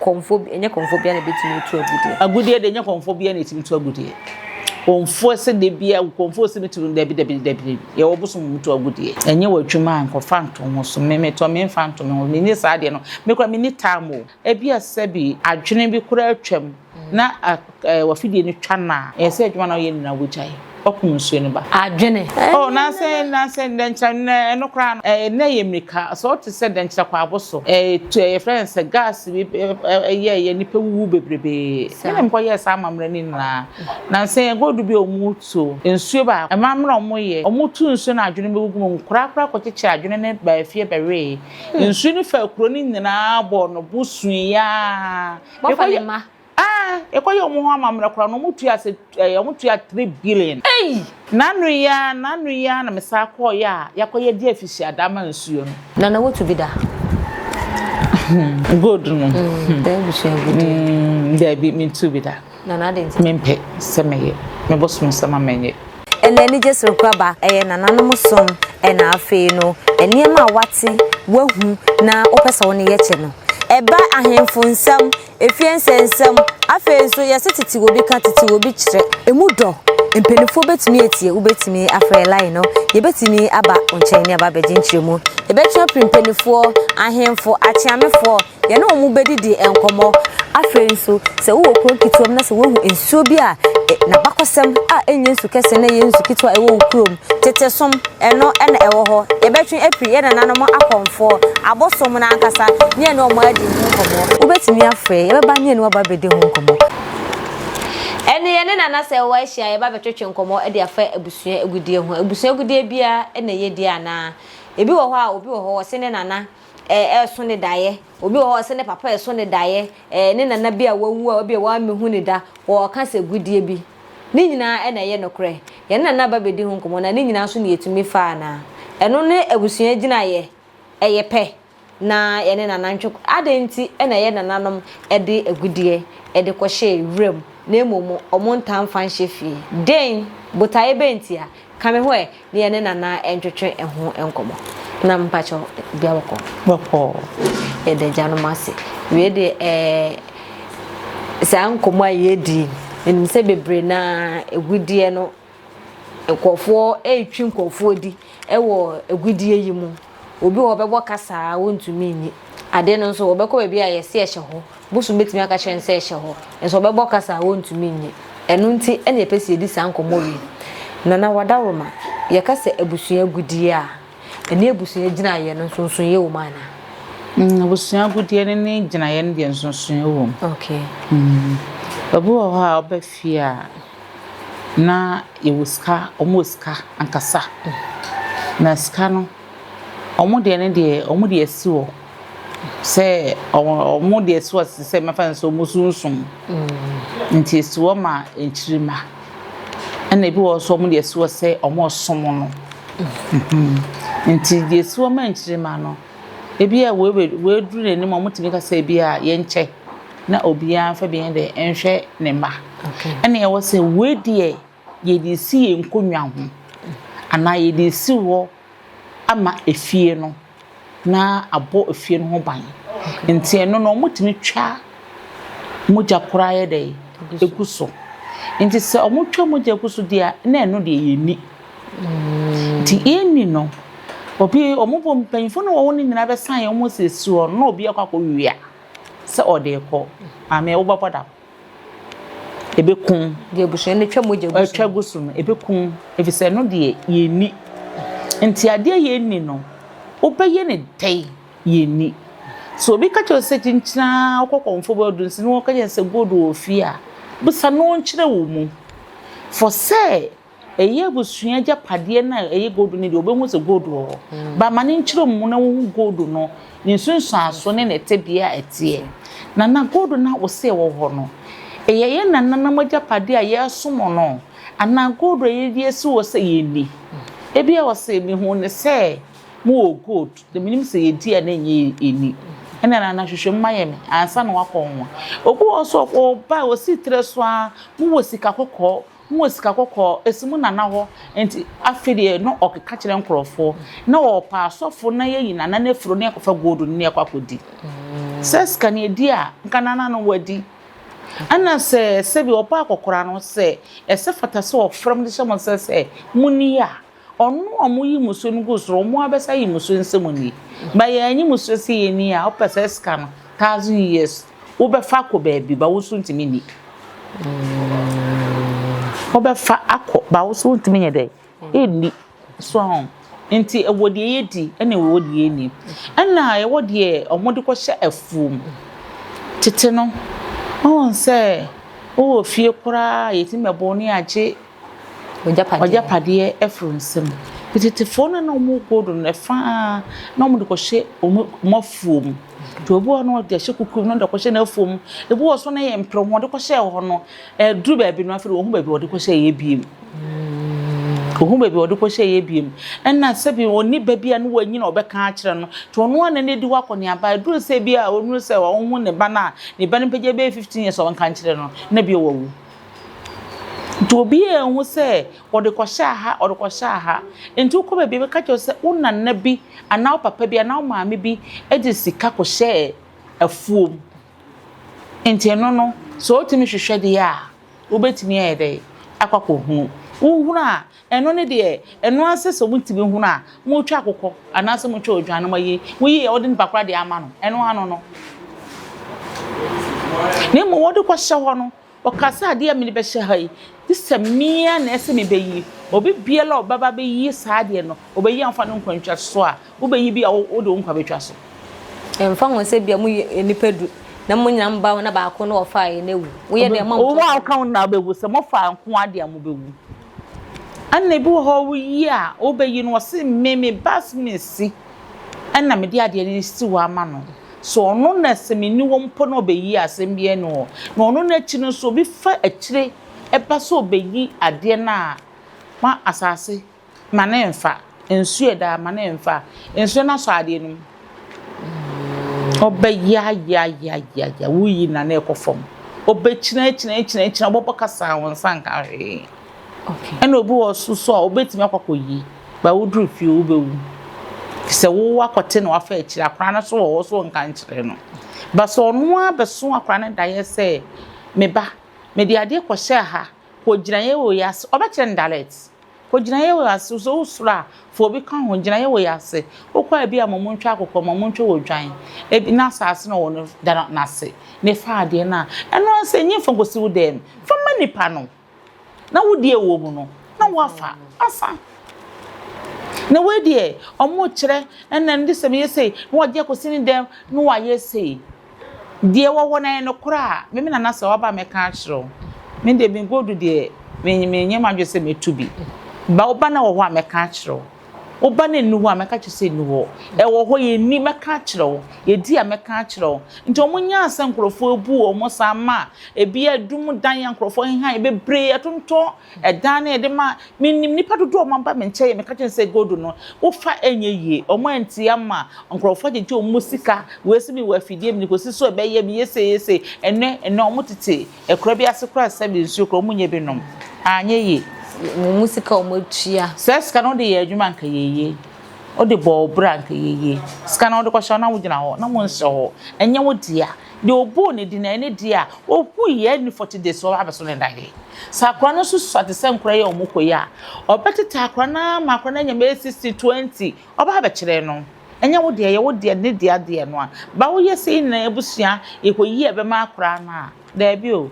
Kɔmfoɔ bi, ɛnyɛ kɔmfoɔ biara na ɛbɛtumi atu agudeɛ. Agudeɛ deɛ ɛnyɛ kɔmfoɔ biara na ɛtumi tu agudeɛ. Kɔmfoɔ sɛ da biara kɔmfoɔ sɛ metu no dabi dabi dabi dabi. Yɛwɔ bosom mu tu agudeɛ. Ɛnyɛ w'adwuma a nkɔfa nto ho so. Me metɔ memfa nto me ho. Menni saa adeɛ no. Me koraa menni time o. Ebia sɛbi adwene bi koraa atwam na w'afidie no twa no a, ɛyɛ sɛ adwuma no a woyɛ nyinaa wogyae. Wakum nsuo no ba. Adwene. Oh, nansɛ, nansɛ, dɛnkyerɛ, nnɛ, ɛno koraa no, ɛɛ, nnɛ yɛ mmirika. Sɛ wote sɛ dɛnkyerɛ kwaabo so, ɛɛ, tu, ɛɛ, yɛfrɛ no sɛ gas bi, ɛɛ, yɛɛ nnipa wuwu bebrebee. Me na mekɔyɛɛ saa amammerɛ no nyinaa. Nansɛ yɛn gold bi a wɔtu nsuo baako, amammerɛ a wɔyɛ, wɔtu nsuo na adwene bɛgugu mu, nkoraa koraa kɔkyekyere adwene no baa fie bɛwee. Nsuo no faa kuro no nyinaa bɔɔ no bo suiɛ ara. Wɔfa ne mma. Ah, yɛkɔyɛ wɔn ho amammerɛ koraa no, wɔtua sɛ ɛɛ wɔtua 3 billion. Ei! N'ano yi ara, n'ano yi ara na mesan kɔɔeɛ a yɛakɔyɛ de afihyiada ama nsuo no. Nana wotu bi da? Gold no. Dɛ abusua agudeɛ. Daabi, mentu bi da. Nana adɛn nti? Mempɛ sɛ mɛyɛ. Me bosom sɛ ma menyɛ. Ɛna anigye soronko aba, ɛyɛ nananom som, ɛna afei no nneɛma a wate, wahu na wopɛ sɛ wo ne yɛ kyɛ no. Ɛba ahemfo nsɛm, efie nsɛnsɛm, afei nso yɛse tete obi ka, tete obi kyerɛ. Emu dɔ, mpanimfoɔ bɛtumi atie, wobɛtumi afrɛ line no, yɛbɛtumi aba wo nkyɛn ne aba abɛgye nkyerɛmu. Yɛbɛtwe apiri mpanimfoɔ, ahemfo, akyeamefoɔ, yɛne wɔn bɛdidi nkɔmmɔ. Afei nso, sɛ wowɔ kuro ketewa mu na sɛ woahu nsuo bi a n'abakɔsɛm a ɛnyɛ nsu kɛse na ɛyɛ nsu ketewa a ɛwɔ wo kurom, tete som, ɛno na ɛwɔ hɔ. Yɛbɛtwe afiri yɛn nananom akɔmfoɔ, abosom no ankasa, ne yɛne wɔn adi ho nkɔmmɔ. Wobɛtumi afrɛ, yɛbɛba ne yɛne wo aba abɛdi ho nkɔmmɔ. Ɛne yɛne Nana Sɛwa ahyia, yɛba abɛtwetwe nkɔmmɔ de afa abusua agudeɛ ho. Abusua agudeɛ biara na ɛyɛ die anaa? Ebi wɔ hɔ a, obi wɔ hɔ, ɔse ne nana ɛreso ne daeɛ. Obi wɔ hɔ a ɔse ne papa ɛreso ne daeɛ, ne nana bi a wawu a ebia wammɛhu no da, ɔreka sɛ agudeɛ bi. Ne nyinaa na ɛyɛ nokorɛ. Yɛne nana ba bɛdi ho nkɔmmɔ na ne nyinaa nso na yɛtumi fa anaa? Ɛno ne abusua gyinaeɛ, ɛyɛ pɛ na yɛne nana ntwe. Adɛn nti na yɛn nananom de agudeɛ de kɔhyɛɛ wuram na mmom wɔntaa mfa nhyɛ fie? Dɛn, botaeɛ bɛn ntia? Ka me ho ɛ ne yɛne Nana ntwetwe ɛho nkɔmmɔ. Na mpakyɛw bia bɔkɔ. Bɔkɔɔ. Yɛda agyanom ase. Wei deɛ ɛɛ saa nkɔmmɔ a yɛredi yi, menim sɛ bebree no ara agudeɛ no nkurɔfoɔ retwi nkurɔfoɔ di wɔ agudeɛ yi mu. Obi wɔ hɔ ɔbɛbɔ kasa a ɔntumi nyi. Adeɛ no nso ɔbɛkɔ baabi a yɛse ɛhyɛ hɔ. Bosom bɛtumi aka kyerɛ no sɛ ɛhyɛ hɔ, nso ɔbɛbɔ kasa a ɔntumi nyi. Ɛno nti na yɛpɛ sɛ yɛdi saa nkɔmmɔ wei. Nana Wadaroma, yɛka sɛ abusua agudeɛ a, ɛne abusua gyinaeɛ no nsonsonoeɛ wɔ mu anaa? Abusua agudeɛ no ne gyinaeɛ no deɛ nsonsonoeɛ wɔ mu. Okay. Obi wɔ hɔ a ɔba fie a, na yɛwɔ sika, wɔwɔ sika ankasa. Na sika no, wɔn deɛ no deɛ, wɔn de asi hɔ sɛ wɔn de asi hɔ te sɛ mɛfa no sɛ wɔn sunsum. Nti esi hɔ ma nkyirimma. Ɛna ebi wɔ hɔ nso wɔn de asi hɔ sɛ wɔresom no. Nti deɛ esi hɔ ma nkyirimma no, ebi a wei wei duru n'anim a wɔtumi ka sɛ ebi a yɛnkyɛ na obiara mfa bi nyɛ dɛ nhwɛ ne mma. Ɛna ɛwɔ sɛ wei deɛ yɛde resi yɛn nkonnwa ho anaa yɛde resi hɔ ama efie no na abɔ efie no ho ban. Nti ɛno no wɔtumi twa mogya koraa yɛ dɛ egu so. Nti sɛ wɔtwa mogya gu so deɛ a na ɛno deɛ yɛnni. Nti yɛnni no, obi wɔn bɔ mpanyinfoɔ no a wɔwɔ no nyinaa bɛsan wɔn asiesie hɔ na obi akɔ akɔwia sɛ ɔde rekɔ. Maame wobɛbɔ dam. Ɛbɛku. Deɛ abusua no twa mogya gu so. Twa gu so no, ɛbɛku. Ɛfiri sɛ ɛno deɛ yɛnni. Nti adeɛ a yɛnni no, wobɛyɛ no dɛn? Yɛnni. Sɛ obi ka kyerɛ wo sɛ kyinkyin ara wokɔ kɔmfo bɔ adunsi na wɔka kyerɛ no sɛ gold wɔ fie a, bisa na ɔnkyerɛ wo mu. For sɛ Ɛyɛ abusua agyapadeɛ no a ɛyɛ gold no deɛ wobɛhu sɛ gold wɔ hɔ. Mm. Ba ma no nkyerɛ mu na wohu gold no, ne nsunsuanso ne ne tebea a ɛteɛ. Na na gold no a wose ɛwɔ hɔ no, ɛyɛ yɛn nananom agyapadeɛ a yɛresom no anaa gold a yɛde asi hɔ sɛ yɛnni. Ebia ɔse mehuu no sɛ mowɔ gold, na menim sɛ yɛdi a na ɛnyɛ yɛnni. Ɛna nana hwehwɛ mu ma yɛ me ansa na wakɔ ho. Obi wɔ hɔ nso ɔba a ɔsi tire so ara, mowɔ sika kɔkɔɔ, Mowɔ sika kɔkɔɔ, esi mo nana hɔ, nti afei deɛ na ɔkeka kyerɛ nkorɔfoɔ, na ɔɔpɛ asɔfo na yɛayi nana no afiri hɔ na yɛakɔfa gold no na yɛakɔ akɔdi. Sɛ sika no yɛdi a, nka nana no wadi. Ɛna sɛ sɛbi ɔba akɔkora no sɛ ɛsɛ fata sɛ ɔfrɛ mo de hyɛ mo nsa sɛ monni a, ɔno a moyi mmusuo no gu soro, ɔmo ara bɛsa ayi mmusuo no sɛ monni. Ba yɛanyi mmusuo sɛ yɛnni a, wopɛ saa sika no, thousand years, wobɛfa akɔ baabi, ba wo nso wontumi nni. Wobɛfa akɔ, ba wo nso wontumi nyɛ dɛn? Nni. So ho? Nti ɛwɔ deɛ yɛdi ɛna ɛwɔ deɛ yɛnni. Ɛna ɛwɔ deɛ wɔde kɔhyɛ afuom. Tete no, wohu sɛ wowɔ fie koraa a yɛtumi bɛbɔ wo ne yɛagye w'agyapadeɛ afiri wo nsam. Tetefoɔ no na wɔn gold no ɛfa ara na wɔde kɔhyɛ wɔn afuom. Nti obi wɔ hɔ na ɔde ahyɛ kukuo mu na ɔde akɔhyɛ n'afuom. Ebi wɔ so na ɛyɛ mprɛho ɔde kɔhyɛɛ hɔ no, ɛduru baabi no afei wɔhu baabi a ɔde kɔhyɛeɛ bio. Ɔhu baabi a ɔde kɔhyɛeɛ bio. Ɛna sɛbi ɔnni ba bi a ne wanyin a ɔbɛka akyerɛ no. Nti ɔno ara na n'adi hɔ akɔneaba. Ɛduru sɛ bi a ɔhunu sɛ ɔhu ne ba no a, ne ba no mpagya bɛyɛ 15 years a ɔnka nkyerɛ no, na bi a wawu. Nti obiara nhu sɛ ɔde kɔhyɛ ha, ɔde kɔhyɛ ha. Nti wokɔ baabi a bɛka kyerɛ wo sɛ wo nana bi anaa wo papa bi anaa wo maame bi de sika kɔhyɛɛ afuom. Nti ɛno no, sɛ wotumi hwehwɛ deɛ a, wobɛtumi ayɛ dɛn akɔ akɔhunu. Wohunu a, ɛno ne deɛ, ɛno ara sɛ sɛ wotumi hunu a, motwa akokɔ anaasɛ motwa odwan na moayi. Woyi a, wode nipa korɔ adeɛ ama no. Ɛno ano no. Na mmom wode kɔhyɛ hɔ no, ɔka sɛ adeɛ a mede bɛhyɛ ha yi, gye sɛ me ara na ɛsɛ mebɛyi. Obi biara a ɔbɛba abɛyi saa adeɛ no, ɔbɛyi amfa ne nkwa ntwa so a, Wobɛyi bi a wode wo nkwa bɛtwa so. Ɛmfa ho sɛ ebia moyɛ nnipa du na mo nyinaa moba hɔ na baako na ɔfaeɛ no awu. Woyɛ dɛn ma Wo a woka ho no na wobɛwu. Sɛ mofa nko ara deɛ a mobɛwu. Ɛnna ebi wɔ hɔ woyi a wobɛyi no ɔse me me ba mesi ɛna mede adeɛ no si hɔ ama no. So ɔno na sɛ menni hɔ mpo na ɔbɛyi a asɛm biara nni hɔ. Na ɔno no akyi no nso obi fa akyire ɛba sɛ ɔbɛyi adeɛ no a ma asase Ma no mfa. Nsuo ɛda ma no mfa. Nsuo no asɔ adeɛ no mu. Ɔbɛyayayayaya woyi na na ɛkɔ fam. Ɔbɛkyinakyinakyinakyina ɔbɛbɔ kasa wo nsa nka hwee. Ɛna obi wɔ so so a ɔbɛtumi akɔ akɔyi ba woduru fie wobɛwu. Sɛ wo akɔte na wafa akyiri akora no so wɔ hɔ so nka nkyerɛ no. Ba sɛ ɔno ara bɛso akora no daeɛ sɛ me ba mede adeɛ kɔhyɛɛ ha kɔgyina yɛ wɔ yi ase ɔbɛkyerɛ no direct. Kɔ gyinaeɛ wei ase, sɛ wo suro a, fa obi ka ho, gyinaeɛ wei ase. Wo kɔ a ebi a ma ɔmo ntwa akokɔ, ma ɔmo ntwa odwan, ebi na asaase na ɔwɔ no da n'ase, ne fa adeɛ no a, ɛno ara sɛ nye nfa nkosi wo dan mu, fa ma nipa no, na wo deɛ ɛwɔ mu no, na wafa, asa. Na wei deɛ, ɔmo kyerɛ, ɛna ɛno de sɛ meyɛ sei, na wagye akɔsi ne dan mu, na wayɛ sei. Deɛ ɛwɔ hɔ no ɛyɛ nokorɛ a, me me nana sɛ waba a mɛka akyerɛ wo. Me deɛ me gold deɛ me menyɛ m'adwene sɛ mɛtu bi. Ba wo ba no wɔ hɔ a mɛka akyerɛ wo. Wo ba no nni hɔ a mɛka kyerɛ sɛ ɛnni hɔ. Ɛwɔ hɔ yɛnni mɛka akyerɛ wo. Yɛdi a mɛka akyerɛ wo. Nti wɔn nyaa sɛ nkorɔfoɔ abu wɔn saa ma ebi adum dan a nkorɔfoɔ hehan bebree ɛtontɔn Ɛdan no yɛde ma, menim nnipa dodoɔ a wɔaba me nkyɛn, meka kyerɛ sɛ gold no wofa ɛnyɛ yie, wɔn antie ama nkurɔfoɔ agyegye wɔn sika, wei sɛ mewɔ afidie mede kɔsi so ɛbɛyɛ, meyɛ sei yɛ sei, ɛnnɛ ɛnnɛ wɔn tete akura bi ase koraa sɛ nsuo koraa wɔn nyɛ bi nom, anyɛ yie. Wɔn mu sika a wɔn atua. Saa sika no wode yɛ adwuma anka ɛyɛ yie, wode bɔ wo bra anka ɛyɛ yie, sika no wode kɔhyɛ hɔ na wogyina hɔ na wonhyɛ hɔ, ɛnyɛ wo dea. Deɛ ɔbɔɔ ne din no, ɛne deɛ a ɔhuiɛ ɛnni 40 days ɔba abɛso ne daeɛ. Sɛ akwadaa no nso sua te sɛ nkwadaa yi a wɔkɔ yi a, ɔbɛtete akwadaa no ara ma akwadaa no anya bɛyɛ 60, 20, ɔba abɛkyerɛ no. Ɛnyɛ wo deɛ, ɛyɛ wo deɛ, ne deɛ adeɛ no a. Ba woyɛ sɛ yɛn nyinaa abusua, yɛkɔyi a ɛbɛma akwadaa no a, daabi o.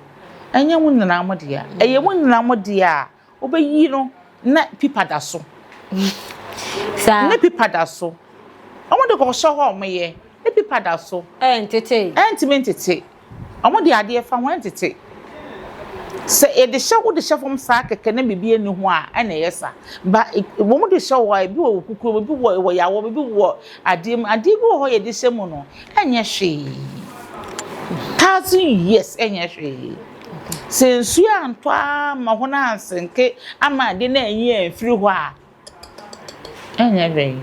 Ɛnyɛ mo nyinaa mo dea. Ɛyɛ mo nyinaa mo dea a, Wobɛyi no na pipa da so. Saa. Ne pipa da so. Wɔn de kɔhyɛ hɔ a wɔyɛ. Ne pipa da so. Ɛntete. Ɛntumi ntete. Wɔn de adeɛ fa ho ɛntete. Sɛ yɛde hyɛ wode hyɛ fam saa kɛkɛ na biribi nni ho a ɛna ɛyɛ sa. Ba wɔn de hyɛ hɔ a ebi wɔ kukuo mu, ebi wɔ wɔ yawɔ mu, ebi wɔ adeɛ mu. Adeɛ bi wɔ hɔ yɛde hyɛ mu no ɛnyɛ hwee. Thousand years ɛnyɛ hwee. Sɛ nsuo antɔ ara ma hɔ no ansenke ama ade no anyi amfiri hɔ a, ɛnyɛ hwee.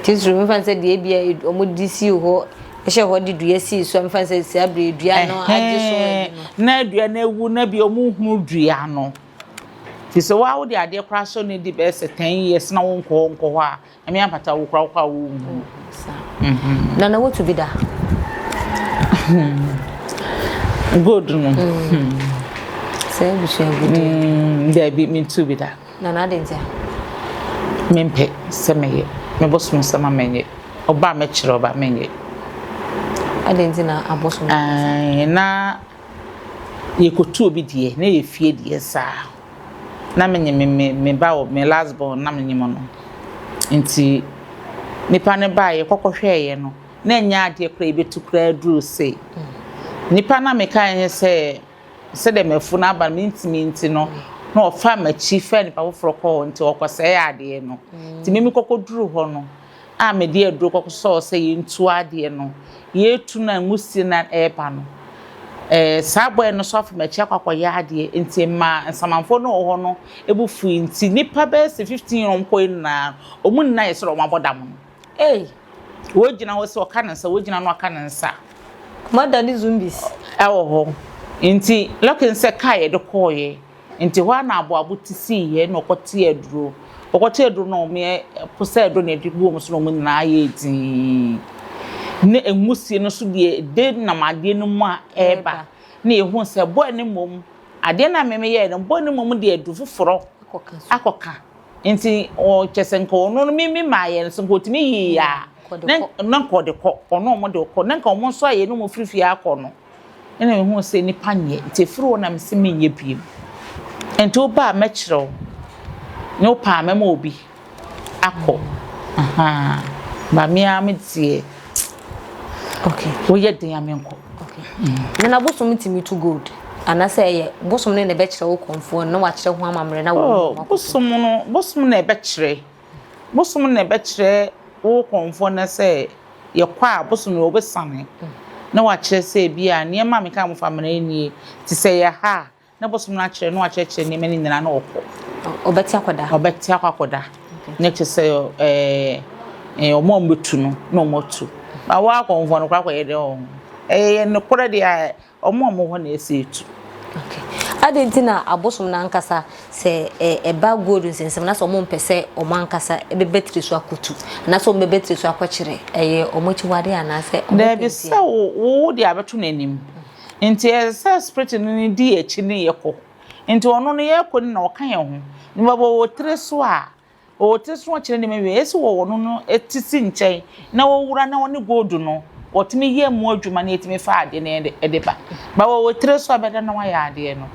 Titiriw mefa no sɛ deɛ ebia wɔde sii hɔ hyɛ hɔ de dua sii so a mefa no sɛ saa bere dua no agye so ayi no. Na dua no awu na bi wɔn nhunu dua no. Fi sɛ waa wode adeɛ koraa hyɛ no di bɛyɛ sɛ ten years na wonkɔ hɔ nkɔ hɔ a, Nyame ampata wo koraa wokɔ a wonhu. Nana wotu bi da? Gold no. Sɛ abusua agudeɛ. Daabi, mentu bi da. Na na adɛn ntia? Mempɛ sɛ mɛyɛ. Me bosom sɛ ma menyɛ. Ɔba a mɛkyerɛ ɔba menyɛ. Adɛn nti na abosom? Na yɛkɔtu obi deɛ, na yɛ fie deɛ saa. Na menye me me me ba wɔ me last born na menye mo no. Nti nipa no baeɛ yɛkɔkɔhwɛeɛ no, na ɛnyɛ adeɛ koraa yɛbɛtu koraa aduru sei. Nipa no a mekaeɛ ne sɛ sɛdeɛ m'afu no aba no mentumi nti no, na ɔfaa m'akyi faa nipa foforɔ kɔɔ hɔ nti ɔkɔsɛee adeɛ no. Nti me mekɔkɔduru hɔ no a mede aduro kɔsɔɔ sɛ yɛntu adeɛ no, yɛretu no a nwusie no a ɛreba no, ɛɛ saa bɔɛ no nso afa m'akyi akɔ akɔyɛ adeɛ nti ɛmaa nsamanfoɔ no wɔ hɔ no bo fui nti nnipa bɛyɛ sɛ 15 a wɔkɔeɛ nyinaa wɔn nyinaa yɛ sɛ wɔabɔ dam no. Ei! Wogyina hɔ sɛ ɔka ne nsa, wogyina no aka ne nsa. Mada ne zombies. Ɛwɔ hɔ. Nti lucky sɛ car yɛde kɔɔeɛ. Nti hɔ ara na aboabo ti siiɛ na ɔkɔtee aduro. Ɔkɔtee aduro no wɔn posɛ aduro na yɛde gu wɔn so na wɔn nyinaa yɛɛ dinn. Ne nwusie no nso deɛ ɛde nam adeɛ no mu a ɛreba. Na yɛhuu sɛ boy no mmom, adeɛ no a me meyɛɛ no, boy no mmom de aduro foforɔ akɔka. Nti ɔ kyerɛ sɛ nka ɔno no me me maa yɛ no so nka ɔtumi yii a na na nka ɔde kɔ ɔno ɔmo de kɔ na nka ɔmo nso a yɛne ɔmo firi fie akɔ no ɛna mehu sɛ nipa nyɛ nti efiri hɔ na mese menyɛ biem nti woba a mɛkyerɛ wo ne wopɛ a mɛma obi akɔ ahaa ba me ara me deɛ okay woyɛ den a menkɔ. Okay. Mm. Na na bosom tumi tu gold anaasɛ ɛyɛ bosom no na ɛbɛkyerɛ wo kɔmfoɔ no na wakyerɛ ho amammerɛ na oh, bosom no bosom na ɛbɛkyerɛ bosom na ɛbɛkyerɛ wo kɔmfoɔ no sɛ yɛkɔ a bosom no wɔbɛsane mm. na wakyerɛ sɛ ebi a nneɛma a meka mo fa mmerɛ nie te sɛ yɛ ha a Na bosom no akyerɛ na wakyerɛkyerɛ nneɛma no nyinaa na ɔkɔ. Ɔbɛte akɔda. Ɔbɛte akɔ akɔda. Na kyerɛ sɛ ɛɛ ɛɛ wɔn a wɔbɛtu no na wɔatu. Na wɔn akɔmfoɔ no koraa kɔyɛ dɛ wɔn. Ɛyɛ nokorɛ deɛ a wɔn a wɔwɔ hɔ na ɛsɛ etu. Okay. Adɛn nti na abosom no ankasa sɛ ɛba gold nsɛnsɛm na sɛ wɔn mpɛ sɛ wɔn ankasa bɛbɛ tiri so akɔtu anaasɛ wɔn bɛbɛ tiri so akɔkyerɛ ɛyɛ wɔn akyiwadeɛ anaasɛ wɔn pɛ Daabi sɛ wo wo de abɛto n'anim. Nti ɛsɛ sɛ spirit no ne di yɛn akyi ne yɛkɔ. Nti ɔno no yɛkɔ no na ɔka yɛn ho. Na wɔwɔ tiri so a, wɔwɔ tiri so ɔkyerɛ nneɛma wie. Ɛsɛ wɔ ɔno no ti si nkyɛn na ɔwura na ɔne gold no wɔtumi yɛ mu adwuma na yɛtumi fa adeɛ no yɛde de ba. Ba wɔwɔ tiri so a bɛda na wayɛ adeɛ no.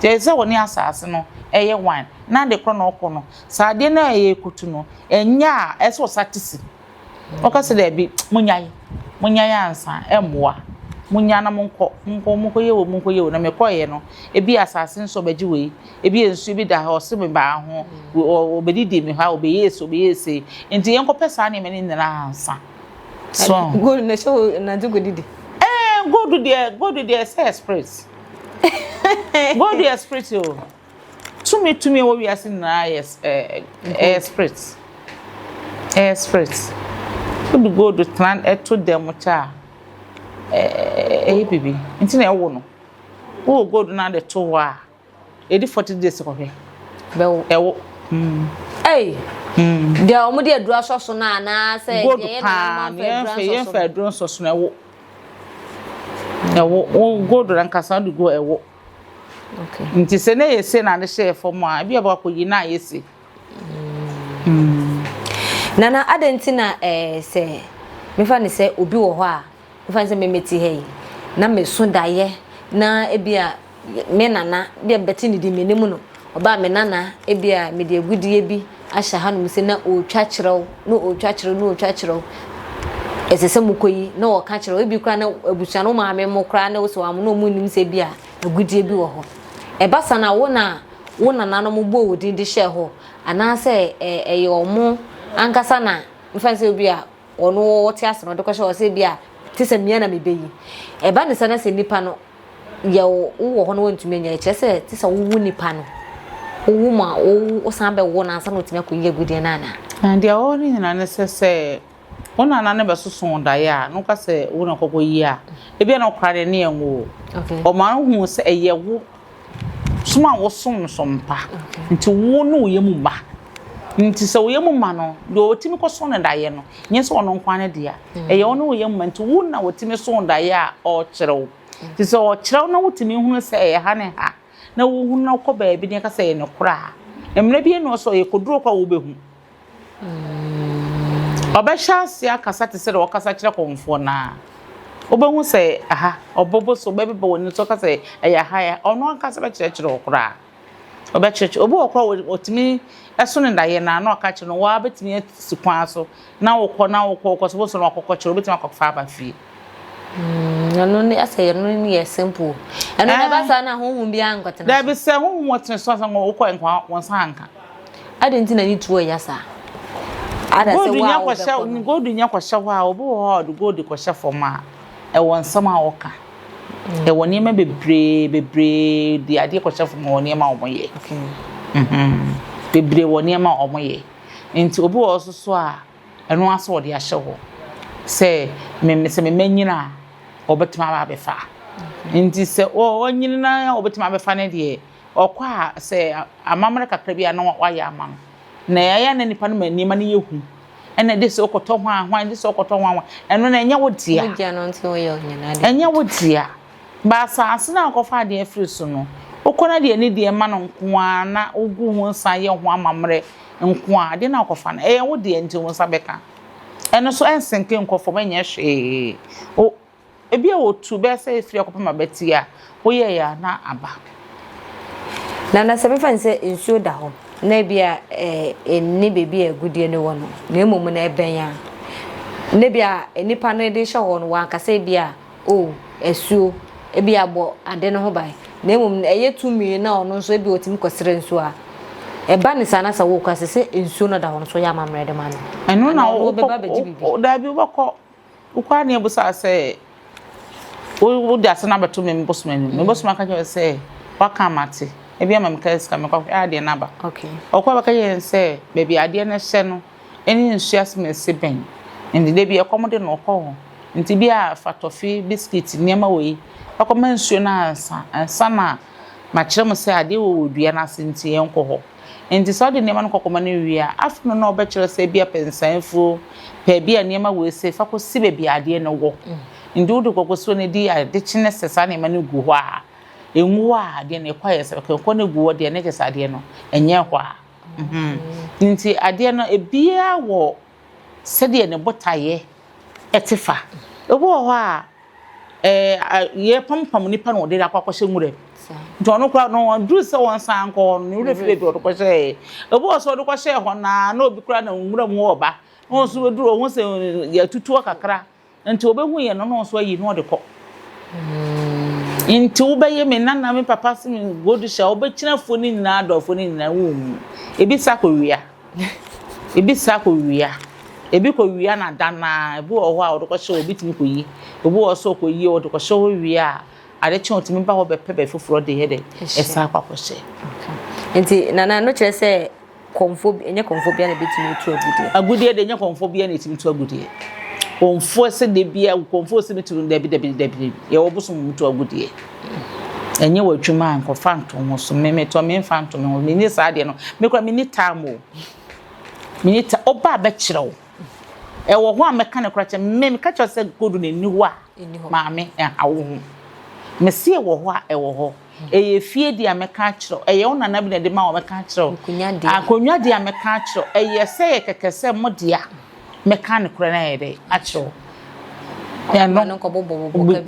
Nti ɛsɛ sɛ wɔne asase no ɛyɛ one. Na ade korɔ na ɔkɔ no, saa adeɛ no a yɛkutu no, ɛnyɛ a ɛsɛ ɔsa te si. Wɔka sɛ, Dabi, monnyae, monnyae ansa, ɛmmoa. Monnya na monkɔ, monkɔ, monkɔyɛ wei, monkɔyɛ wei. Na mekɔeɛ no, ebia asase nso ɔbɛgye wei, ebia nsuo bi da hɔ, ɔse mebaa ho, ɔbɛdidi me hɔ a, ɔbɛyɛɛ sei, ɔbɛyɛɛ sei. Nti yɛnkɔpɛ saa nneɛma no nyinaa ansa. So. Gold na ɛhyɛ wo nante kɔdidi. Ɛɛ, gold deɛ, gold deɛ ɛsɛ yɛ spirit. Gold yɛ spirit o. Tumi tumi ɛwɔ wiase nyinaa yɛ ɛyɛ spirit ɛyɛ spirit wode gold tena ɛto dan mu kyɛ a ɛyɛ bibi nti na ɛwo no wowɔ gold na de to hɔ a ɛdi 40 days kɔhwɛ bɛwo ɛwo mm. Ei mm. Deɛ wɔn de aduro asɔ so no anaasɛ gold paa yɛmfa yɛmfa aduro nsɔ so no ɛwo ɛwo wo gold ankasa wode go ɛwo Nti sɛ na ɛyɛ sei na ade hyɛɛ fam a, ebi a wakɔyi na ayɛ sei. Mm. Nana, adɛn nti na eh, sɛ mefa ne sɛ obi wɔ hɔ a, mefa ne sɛ memete ha yi, na meso daeɛ na ebi a me nana, bi a bɛte ne din menim no, ɔbaa me nana, ebi a mede agudeɛ bi ahyɛ hanom sɛ na ɔretwa kyerɛw, na ɔretwa kyerɛw, na ɔretwa kyerɛw. Ɛsɛ sɛ mokɔyi, na ɔka kyerɛw. Ebi koraa na abusua no wo maame mo koraa ne wo sɛ wɔn na wɔn nnim sɛ ebi a agudeɛ bi wɔ hɔ. Ɛba saa na wo na wo nananom bɔɔ wo din de hyɛɛ hɔ anaasɛ ɛyɛ wɔn ankasa na mfa sɛ obi a ɔno ɔte ase na ɔde kɔhyɛ hɔ sɛ ebi a te sɛ mmea na mebɛyi. Ɛba ne saa na sɛ nipa no yɛ wo wɔ hɔ na wantumi anya ɛkyerɛ sɛ te sɛ wowo nipa no wowo mu a wosan bɛwo no ansa na ɔtumi akɔyi agudeɛ no anaa? Na deɛ ɛwɔ hɔ no nyinaa ne sɛ sɛ wo nana no bɛsoso wo daeɛ a na woka sɛ wo na kɔkɔyi a ebia na ɔkora deɛ ne yɛ nwo o ɔma wo hu sɛ ɛyɛ wo som a wosom no som pa nti wo ne wo yam mma. Nti sɛ wo yam ma no, deɛ ɔtumi kɔso no daeɛ no, nyɛ sɛ ɔno nko ara ne dea. Ɛyɛ ɔne wo yam ma nti wo na ɔtumi so daeɛ a ɔrekyerɛ wo. Nti sɛ ɔkyerɛ wo na wotumi hunu sɛ ɛyɛ ha ne ha, na wohunu na wokɔ baabi na yɛka sɛ ɛyɛ nokorɛ a, mmerɛ bi nni hɔ sɛ ɔyɛ kɔduro koraa a wobɛhu. Ɔbɛhyɛ aseɛ akasa te sɛ deɛ ɔkasa kyerɛ kɔmfoɔ no ara. Wobɛhu sɛ aha, ɔbɛbɔ so, ɔbɛbeba w'ani so aka sɛ ɛyɛ ha, ɛyɛ ha. Ɔno ankasa bɛkyerɛkyerɛ wo koraa. Ɔbɛkyerɛkyerɛ. Obi wɔ hɔ koraa a ɔtumi so ne daeɛ no ara na ɔka kyerɛ no, wo ara bɛtumi asi kwan so na wokɔ na wokɔ wokɔ so wobɛhu sɛ na wakɔkɔ kyerɛ, wobɛtumi akɔfa aba fie. Ɛno ne asɛ ɛno ne yɛ simple. Ɛno na ɛba saa na honhom biara nkɔtena so. Dabi sɛ honhom ɔtene so asɛ wokɔ nkwa wɔn nsa anka. Adɛn nti na ne tuo ɛya saa? Ada sɛ wo a wobɛkɔ no. Gold nya kɔhyɛ hɔ a obi wɔ hɔ a ɔde gold kɔhyɛ fam a ɛwɔ nsɛm a ɔka. Ɛwɔ nneɛma bebree bebree de adeɛ kɔhyɛ fam wɔ nneɛma a wɔyɛ. Bebree wɔ nneɛma a wɔyɛ. Nti obi wɔ hɔ nso so a ɛno ara sɛ wɔde ahyɛ hɔ sɛ me sɛ me mma nyini a wɔbɛtumi aba abɛfa. Nti sɛ ɔnyini na wɔbɛtumi abɛfa no deɛ, ɔkɔ a sɛ amammerɛ kakra bi a na wayɛ ama no. Na ɛyɛ a na nipa no ma nneɛma no yɛ hu. Ɛna de sɛ wokɔtɔ hwan hwan, de sɛ wokɔtɔ hwan hwan. Ɛno no ɛnyɛ wo dea. Ɛnyɛ wo dea. Ba asase no a wokɔfa adeɛ afiri so no, wokɔ na deɛ ne deɛ ma no nko ara na wogu ho nsa yɛ ho amammerɛ nko ara, adeɛ no a wokɔfa no, ɛyɛ wo deɛ nti wo nsa bɛka. Ɛno nso ɛnsenke nkɔ fam, ɛnyɛ hwee. Wo, ebi a wɔtu bɛyɛ sɛ ɛfiri akɔpem abati a, woyɛeɛ a na aba. Nana, sɛ mefa no sɛ nsuo da hɔ na ebi a ɛnni baabi a agudeɛ no wɔ no, na mmom no ɛbɛn a, na ebi a nnipa no de hyɛ hɔ no, wankasa ebi a Oh, asuo, ebia bɔ ade no ho ban, na mmom ɛyɛ tumi na ɔno nso ebia ɔtumi kɔsrɛ nsuo a, ɛba ne saa na sɛ wokɔ a, ɛsɛ sɛ nsuo no da hɔ no so yɛ amammerɛ de ma no. Ɛno na Anaa ɔno ɔbɛba abɛgye biribi. wokɔ, daabi wobɛkɔ, wokɔ a na yɛbisa wo sɛ, wode asɛm no abɛto me bosom anim. Me bosom aka kyerɛ wo sɛ, woaka a mate, ebia ma meka sika, mekɔhwɛ adeɛ no aba. Ɔkɔ a bɛka kyerɛ yɛn sɛ, baabi a adeɛ no hyɛ no, ne nsu asemese bɛn? Nti da bi ɛkɔm de no ɔkɔ hɔ. Nti bi a fa tɔfe, biskit, nneɛma wei kɔma nsuo no ansa ansa na makyerɛ mo sɛ adeɛ wɔ wɔ dua no ase nti yɛnkɔ hɔ. Nti sɛ wode nneɛma no kɔkɔma no wie a, afei no na ɔbɛkyerɛ sɛ bi a pɛ nsanfuo, pɛ bi a nneɛma wei sei fa kɔsi baabi a adeɛ no wɔ. Nti wode kɔkɔsi hɔ no di ade kye no sɛ saa nneɛma no gu hɔ a, ɛngu hɔ a adeɛ no ɛkɔ ayɛ sɛ ɛkɔ no gu hɔ deɛ na kyerɛ sɛ adeɛ no ɛnyɛ hɔ a. Nti adeɛ no ebiara wɔ sɛdeɛ ne botaeɛ te fa. Ebi wɔ hɔ a, ɛɛ yɛrepampam nipa na ɔde akɔ akɔhyɛ nwura mu. Nti ɔno koraa no ɔduru sɛ wɔnsan nkɔ hɔ no, ne werɛ fi baabi a ɔde kɔhyɛeɛ. Ebi wɔ hɔ sɛ ɔde kɔhyɛɛ hɔ no ara na obi koraa nam nwura mu hɔ reba, na ɔno nso bɛduru hɔ, ɔhu sɛ yɛatutu hɔ kakra. Nti obehu yɛ no na ɔnso ayi na ɔde kɔ. Nti wobɛyɛ me nana me papa se me gold hyɛ wobɛkyina afuo no nyinaa dɔ afuo no nyinaa wonhu. Ebi sa kɔ wia. Ebi sa kɔ wia. Ebi kɔ wia na da naa ebi wɔ hɔ a ɔde kɔhyɛ hɔ obi tumi kɔ yi. Obi wɔ hɔ sɛ ɔkɔ yi ɔde kɔhyɛ hɔ wie a ade kye ɔtumi ba hɔ bɛpɛ bɛ foforɔ de yɛ dɛ ɛsan akɔ akɔhyɛ. Nti nana no kyerɛ sɛ Kɔmfoɔ bi, ɛnyɛ kɔmfoɔ biara na ɛbɛtumi atu agudeɛ. Agudeɛ deɛ ɛnyɛ kɔmfoɔ biara na ɛtumi tu agudeɛ. Kɔmfoɔ sɛ da biara kɔmfoɔ sɛ metu no dabi dabi dabi yɛwɔ bosom mu tu agudeɛ. Ɛnyɛ w'adwuma a nkɔfa nto ho so me metɔ memfa nto me ho menni saa adeɛ no me koraa menni time o menni time ɔba a bɛkyerɛ wo ɛwɔ hɔ a mɛka no koraa kyɛ me meka kyerɛ sɛ gold no ɛnni hɔ a maame ɛnha wo ho mese ɛwɔ hɔ a ɛwɔ hɔ. Ɛyɛ fie deɛ a mɛka akyerɛ wo. Ɛyɛ wo nana bi na ɛde ma wo a mɛka akyerɛ wo. Akonnwa deɛ a mɛka akyerɛ wo. Ɛyɛ sɛ yɛ kɛkɛ sɛ mo dea mɛka nokorɛ no ayɛ dɛ akyerɛ wo. Ɛno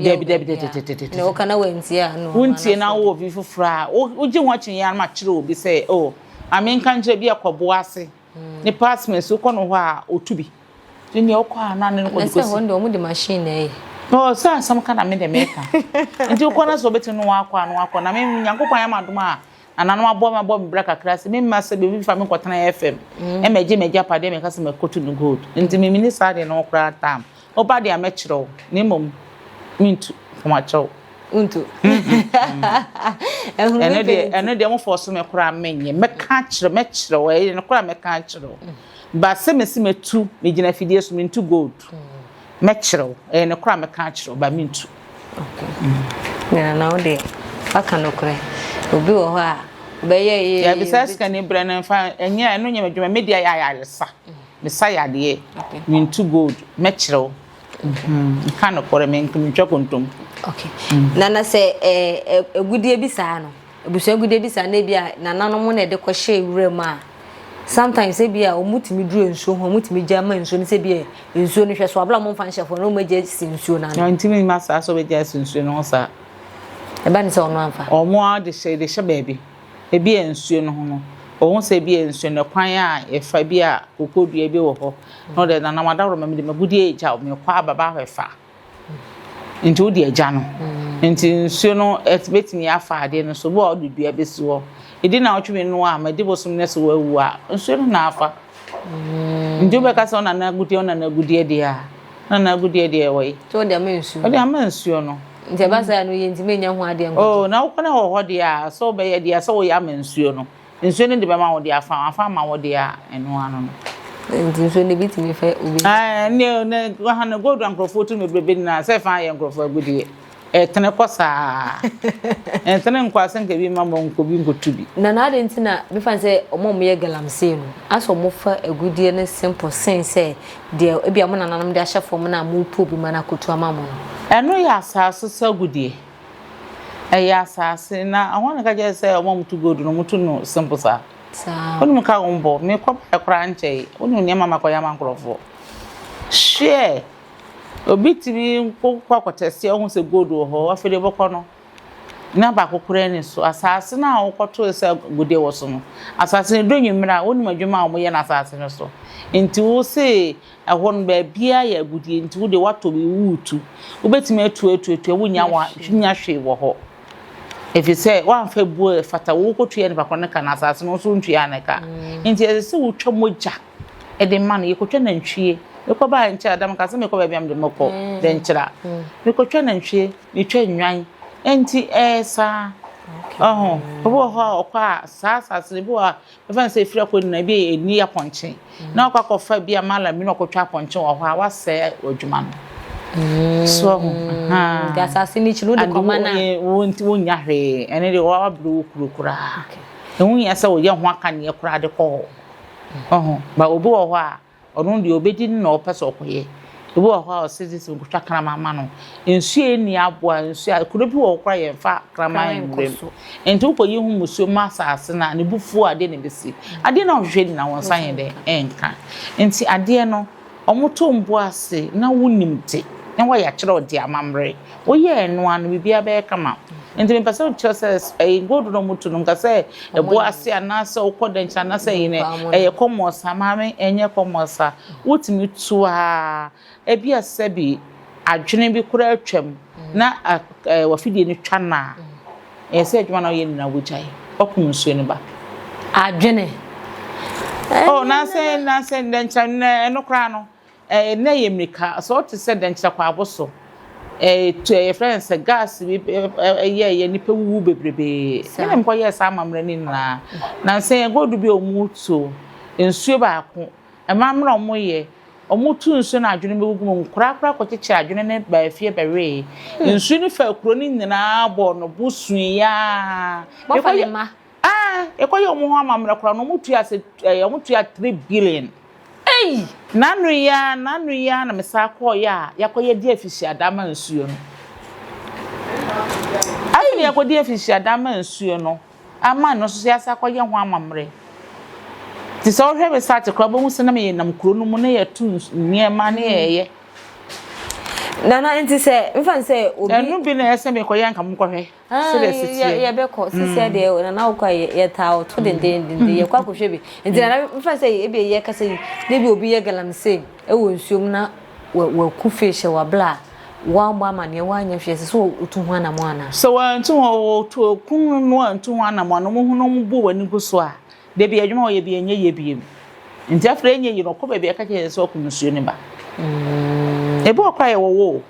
dabi dabi dabi Na woka na wantie a no. Wontie na wowɔ obi foforɔ a wogye ho akyinnye ara ma kyerɛ obi sɛ oh maame nka nkyerɛ bi a kɔbo ase. Ne paasmɛs wokɔ no hɔ a ɔtu bi. Ne nea ɔkɔ a na ne no kɔ de kɔsi. Na sɛ hɔ deɛ wɔn de machine na ɛyɛ. Ɔ sɛ asɛm ka na me deɛ meka. Nti wokɔ na sɛ ɔbɛtumi no wakɔ a no wakɔ na me Nyankopɔn ayɛ m'adom a nananom aboa me abɔ me bra kakra sɛ memma sɛ baabi fa me nkɔtena FM ɛma gye m'agyapadeɛ meka sɛ makɔtu no gold. Nti me menni saa deɛ no ho koraa tam. Woba deɛ a mɛkyerɛ wo na mmom mentu fam akyɛ wo. Wontu. Ɛno deɛ ɛno deɛ mo fɔɔso me koraa menyɛ mɛka akyerɛ mɛkyerɛ wo ɛyɛ nokorɛ a mɛka akyerɛ wo. Ba sɛ mesi mɛtu, megyina afidie so, mentu gold. Mɛkyerɛ wo, ɛyɛ nokorɛ a mɛka akyerɛ wo, ba mentu. Okay. Na na wo deɛ, waka nokorɛ. Obi wɔ hɔ a, Bɛyɛ yɛ. Yɛ bisa sika ni brɛ no nfa ɛnyɛ ɛno nyɛ m'adwuma me deɛ yɛ ayaresa. Mesa yadeɛ. Mentu gold mɛkyerɛ wo. Nka nokorɛ mentwa kontom. Okay. Nana sɛ ɛɛ agudeɛ bi saa no abusua agudeɛ bi saa na ebi a nananom na ɛde kɔhyɛ wura mu a sometimes ebi a wɔn tumi duru nsuo ho wɔn tumi gya ma nsuo no sɛ ebi a nsuo no hwɛ so abla wɔn mfa nhyɛ fam na wɔn agya si nsuo no ano. Ntumi mma saa sɛ wɔbɛgya asi nsuo no ho saa. Ɛba ne sɛ ɔno amfa. Wɔn ara de hyɛ de hyɛ baabi. Ebi a nsuo no ho no, wɔhu sɛ ebi a nsuo no kwan a yɛfa bi a kokoo dua bi wɔ hɔ na ɔde nanam adaworoma mede m'agudeɛ regya wo mekɔ aba ba abɛfa. Nti wode agya no. Nti nsuo no bɛtumi afa adeɛ no so. Obi wɔ hɔ a wode dua bɛsi hɔ. Ɛdi nnawɔtwe mmienu a madi bosom no sɛ wawu a, nsuo no na afa. Nti wobɛka sɛ wo nana agudeɛ wo nana agudeɛ deɛ a, wo nana agudeɛ deɛ ɛwɔ yi. Nti wode ama nsuo no. Wode ama nsuo no. Nti ɛba saa no yɛntumi nnya ho adeɛ nkɔgye. Oh, na wokɔ na ɛwɔ hɔ deɛ a, sɛ wobɛyɛ deɛ a, sɛ woyɛ ama nsuo no. Nsuo no de bɛma wo deɛ afa, afa ama wo deɛ a, ɛno ano no. Nti nsuo no ebi tumi fa obi. Ɛɛ, ne, ne, waha no gold a nkurɔfoɔ tu no bebrebe nyinaa, sɛ ɛfa yɛ nkurɔfoɔ agudeɛ. Ɛtene kɔ saa. Ɛtene nkɔ a, sɛ nka ebi mma mo nkɔ bi nkɔtu bi. Na na adɛn nti na mefa no sɛ wɔn a wɔyɛ galamsey no, asɛ wɔfa agudeɛ no simple sen sɛ deɛ ebia mo nananom de ahyɛ fam no a mopɛ obi ma no akɔtu ama mo no? Ɛno yɛ asase so agudeɛ. Ɛyɛ asase na hwan na ɛka kyerɛ sɛ wɔn a wɔtu gold no wɔtu no simple saa? Saa. Wonim ka wɔn bɔ mekɔ baeɛ koraa nkyɛe wonim nneɛma makɔyɛ ama nkurɔfoɔ. Hwɛ obi tumi kɔ akɔtɛseɛ ɔhu sɛ gold wɔ hɔ afei deɛ ɔbɛkɔ no na baako koraa ni so asase no a wokɔtoo sɛ agudeɛ wɔ so no asase no ɛduru anwummerɛ a wonim adwuma a wɔyɛ no asase no so nti wo se Ɛhɔ no, baabiara yɛ agudeɛ nti wo deɛ woatɔ bi woretu. Wobɛtumi atu atu atu a wonnya wa wonnya hwee wɔ hɔ. Ɛfiri sɛ woamfa buo a ɛfata wo wokɔtua nipa korɔ no ka na asase no wo nso wontuaa ne ka. Nti ɛsɛ sɛ wotwa mogya de ma no. Yɛkɔtwa nantwie. Mekɔbaa nkyɛn ada mekaa sɛ mekɔ baabi a mede mekɔ Dɛnkyira. Mekɔtwa nantwie, metwa nnwan. Nti ɛyɛ saa. Ɔho. Obi wɔ hɔ a ɔkɔ a saa asase no ebi wɔ hɔ a Ɛfa no sɛ efiri akɔ nyinaa ebi yɛ ɛni apɔnkye na wakɔ akɔfa bi a malam bi na ɔkɔtwa apɔnkye wɔ hɔ a wasɛe adwuma no. Mm. So ɔho. Nti asase no akyi no wode kɔma no a. Wo nti wonnya hwee ɛne deɛ wabrɛ wo kuro koraa. Ɛho hia sɛ woyɛ ho akaneɛ koraa de kɔ hɔ. Ɔho. Ba obi wɔ hɔ a Ɔno deɛ ɔbɛdi no na ɔpɛ sɛ ɔkɔyɛ. Ebi wɔ hɔ a ɔse gye sɛ mekɔtwa kraman ma no. Nsuo a ɛnni aboa, nsuo a, kuro bi wɔ hɔ koraa yɛmfa kraman nwura mu. Nti wokɔyi ho mmusuo ma asase no a, ne bo fu a, adeɛ na ɛbɛsi. Adeɛ no a wohwehwɛ nyinaa wo nsa nyɛ dɛn? Ɛnka. Nti adeɛ no, wɔto mbo ase na wonim de, na wɔayɛ akyerɛ wo de amammerɛ. Woyɛ ɛno ara no, biribiara bɛyɛ kama. Nti mepɛ sɛ mekyerɛ sɛ ɛyi gold no wɔtu no, nka sɛ ɛbo ase anaasɛ wokɔ dɛnkyɛn anaasɛ ɛyi no, ɛyɛ kɔmɔsa. Maame, ɛnyɛ kɔmɔsa. Wotumi tu ara, ebi a sɛbi adwene bi koraa atwam na w'afidie no twa no a, ɛyɛ sɛ adwuma no a woyɛ nyinaa wogyae. Woakum nsuo no ba. Adwene. Oh, nansɛ nansɛ dɛnkyɛn ɛno koraa no. Ɛɛ na ɛyɛ mmirika. Sɛ wote sɛ dɛnkyerɛ kwaabo so, ɛɛ tu ɛɛ yɛfrɛ no sɛ gas bi ɛyɛɛyɛ nnipa wuwu bebrebee. Me na mekɔyɛɛ saa amammerɛ no nyinaa. Nansa yi gold bi a wɔtu, nsuo baako, amammerɛ a wɔyɛ, wɔtu nsuo na adwene bɛgugu mu. Nkwadaa koraa kɔkyekyere adwene no baa fie bɛwee. Nsuo no faa kuro no nyinaa bɔɔ no bo suiɛ ara. Wɔfa ne mma. Ɛɛ yɛkɔyɛ wɔn ho amammerɛ koraa no wɔtua sɛ ɛɛ wɔtua 3 billion. Ei! N'ano yi ara, n'ano yi ara na mesan kɔeɛ a yɛakɔyɛ di afihyiada ama nsuo no. Afei na yɛakɔdi afihyiada ama nsuo no, ama no nso so yɛasan akɔyɛ ho amammerɛ. Nti sɛ wohwɛ me site koraa wobɛhu sɛ na meyɛ nam kuro no mu na yɛto nneɛma ne yɛyɛ. Nana nti sɛ mfa no sɛ obi. Ɛno bi na ɛyɛ sɛ mekɔyɛ anka monkɔhwɛ. Sɛdeɛ ɛsi teɛ. Yɛbɛkɔ sisi deɛ nana wokɔ a yɛtaa ɔto dendendenden yɛkɔ akɔhwɛ bi nti nana mfa sɛ ebi yɛ kasa yi na ebi obi yɛ galamsey ɛwɔ nsuo mu na waku fish wɔ abla a wammɔ amaneɛ wanyɛ hwee ɛsɛ sɛ wotu ho anamɔ anaa. Sɛ wantu ho wɔtu kum no wantu ho anamɔ no wɔn ho na wɔn bu wɔn ani gu so a dabi adwuma wɔyɛ bi ɛnyɛ yie biem nti afei ɛnyɛ yie no ɔkɔ baabi ɛka kyerɛ sɛ ɔkum nsuo no ba ebi wɔ kora yɛ wɔwɔ o.